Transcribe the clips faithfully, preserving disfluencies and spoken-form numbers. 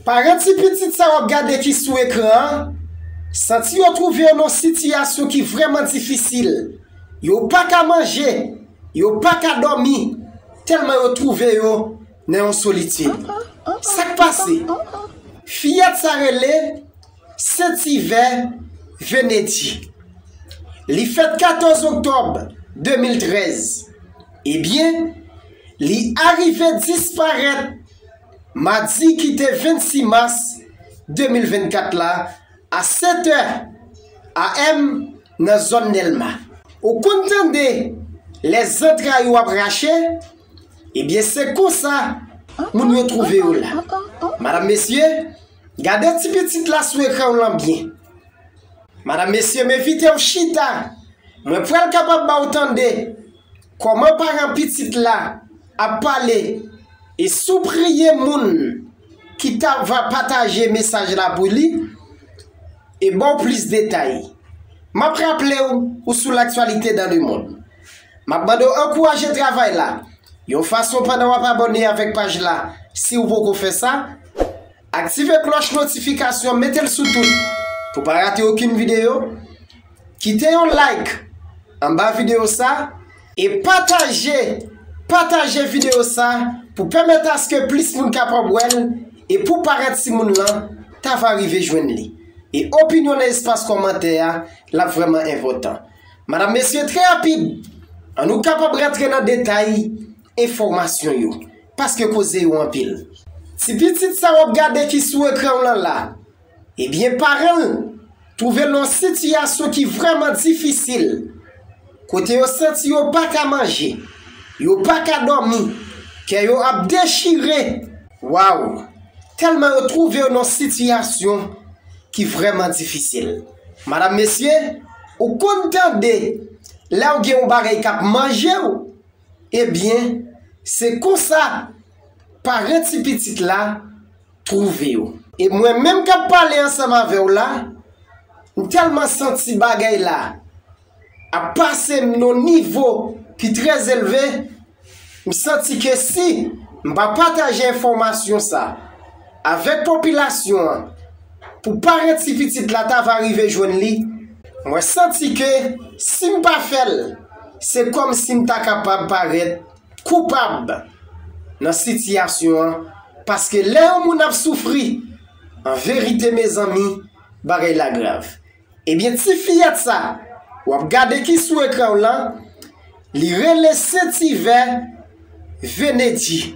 Paran ti pitit sa w ap gade ki sou ekran an, santi yo twouve yo nan yon sitiyasyon ki vrèman difisil. Yo pa ka manje, yo pa ka dòmi, tèlman yo twouve yo nan yon solitid. Sa k pase? Fiyèt sa rele Sentivè Venedji. Li fèt katòz oktòb de mil trèz. Ebyen, li arive disparèt madi ki te vennsis mas de mil vennkat la, a sèt è a m nan zòn Dèlma. Ou konn tande lè zantray ou ap rache? Ebyen, se konsa moun yo twouve yo la. Madanm, mesye, gade ti pitit la sou ekran w lan byen. Madanm, mesye, m envite w chita. Mwen pral kapab ba w tande kòman paran pitit la ap pale e sipriye moun ki ta va pataje mesaj la pou li e ba w plis detay. M ap raple w, ou sou L'actualité dans le monde. M ap mande w ankouraje travay la yon fason pandan w ap abòne avèk paj la, si w poko fè sa. Aktive klòch notifikasyon, mete l sou tout pou pa rate okenn videyo. Kite yon like anba videyo sa e pataje, pataje videyo sa pou pèmèt aske plis moun kapab wè l e pou parèt timoun lan ta va rive jwenn li. E opinyon nan espas kòmantè a, l ap vrèman enpòtan. Madanm, mesye, trè rapid, ann nou kapab rantre nan detay enfòmasyon yo, paske koze yo anpil. Ti pitit sa w ap gade ki sou ekran w lan la, ebyen, paran l twouve l nan yon sitiyasyon ki vrèman difisil, kote yo santi yo pa ka manje, yo pa ka dòmi, kè yo ap dechire. Waw! Tèlman yo twouve yo nan yon sitiyasyon ki vrèman difisil. Madanm, mesye, ou konn tande lè w gen yon bagay k ap manje w, ebyen, se konsa paran ti pitit la twouve yo. E mwen menm k ap pale ansanm avè w la, m tèlman santi bagay la ap pase m nan yon nivo ki trè elve, m santi ke si m pa pataje enfòmasyon sa avèk popilasyon an, pou paran ti pitit la ta va rive jwenn li, mwen santi ke si m pa fè l, se kòmsi m ta kapab parèt koupab nan sitiyasyon an, paske lè yon moun ap soufri, an verite, mezanmi, bagay la grav. Ebyen, ti fiyèt sa w ap gade ki sou ekran w lan, li rele Sentivè Venedji.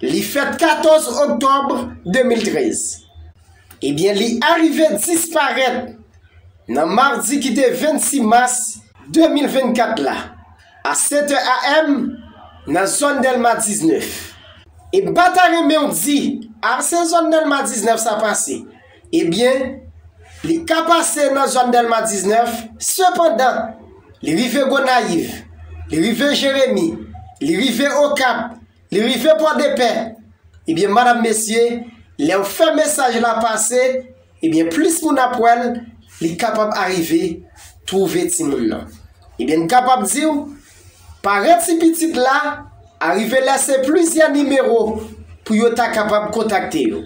Li fèt katòz oktòb de mil trèz. Ebyen, li arive disparèt nan madi ki te vennsis mas de mil vennkat la, a sèt è a m nan zòn Dèlma diznèf. E m pa ta renmen w di, a, se zòn Dèlma diznèf sa pase. Ebyen, li ka pase nan zòn Dèlma diznèf, sepandan, li rive Gonayiv, li rive Jeremi, li rive Okap, li rive Pòdepè. Ebyen, madanm, mesye, lè w fè mesaj la pase, ebyen, plis moun ap wè l, li kapab arive twouve timoun nan. Ebyen, n kapab di w, paran ti pitit la arive lèse plizyè nimewo pou yo ta kapab kontakte yo.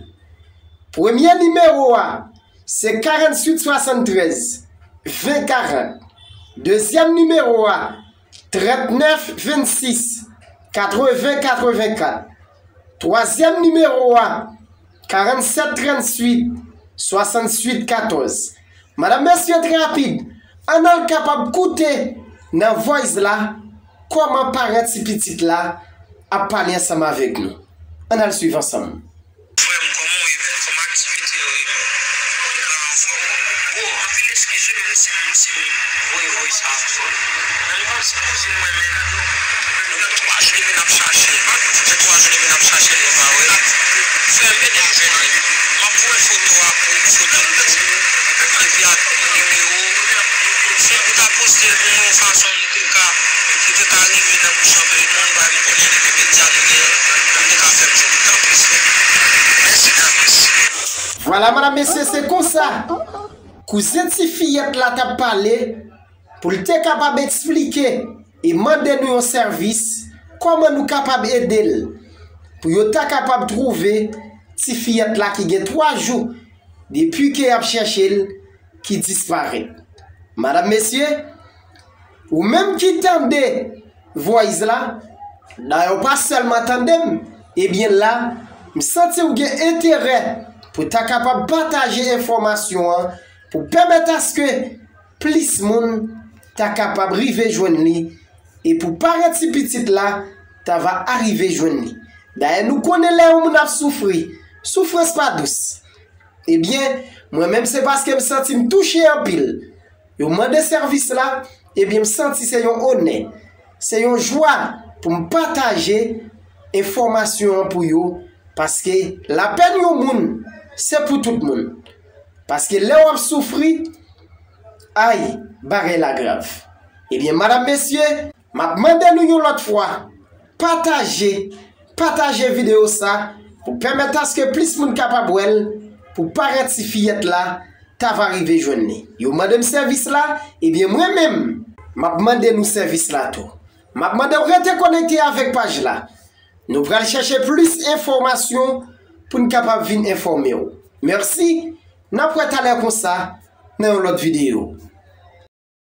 Premye nimewo a, se karanntuit swasanntrèz ven karant. Dezyèm nimewo a, trannèf vennsis katreven katrevenkat. Twazyèm nimewo a, karannsèt tranntuit swasanntuit katòz. Madanm, mesye, trè rapid, ann al kapab koute nan voice la kòman paran ti pitit la ap pale ansanm avèk nou. Ann al swiv ansanm. Frè m, kòman w ye, menm? Kòman aktivite yo ye, menm? M ka anfòm. Bro, anpil eskiz wi, menm si m, si m voye voice sa a ankò. Men m panse kouzin mwen, menm, nou gen twa jou depi n ap chache l. Gen twa jou depi n ap chache l, nou pa wè l. Frè m, ede m jwenn li. M ap voye foto a pou, foto l pou ou. Epi ak nimewo. Si m ta poste l pou mwen yon fason nou te ka, li te ka rive nan bouch anpil moun, paske m konnen li gen medya nou gen, li te ka fè m jwenn li. Tanpri, frè m. Mèsi, tanpri. Vwala, madanm, mesye, se konsa kouzen ti fiyèt la t ap pale pou l te kapab eksplike e mande nou yon sèvis, kòman nou kapab ede l pou yo ta kapab twouve ti fiyèt la ki gen twa jou depi ke y ap chèche l, ki disparèt. Madanm, mesye, ou menm ki tande voice la, dayè w pa sèlman tande m, ebyen la, m santi w gen enterè pou ta kapab pataje enfòmasyon an, pou pèmèt aske plis moun ta kapab rive jwenn li, e pou parèt ti pitit la ta va arive jwenn li. Dayè, nou konnen lè yon moun ap soufri, soufrans pa dous. Ebyen, mwen menm se paske m santi m touche anpil. Yo mande sèvis la, ebyen m santi se yon onè, se yon jwa pou m pataje enfòmasyon an pou yo, paske lapenn yon moun, se pou tout moun. Paske lè w ap soufri, ay, bagay la grav. Ebyen, madanm, mesye, m ap mande nou yon lòt fwa, pataje, pataje videyo sa pou pèmèt aske plis moun kapab wè l, pou parèt ti fiyèt la ta va rive jwenn li. Yo mande m sèvis la, ebyen mwen menm, m ap mande nou sèvis la tou. M ap mande w rete konekte avèk paj la. Nou pral chèche plis enfòmasyon pou n kapab vin enfòme w. Mèsi, n ap wè talè konsa nan yon lòt videyo.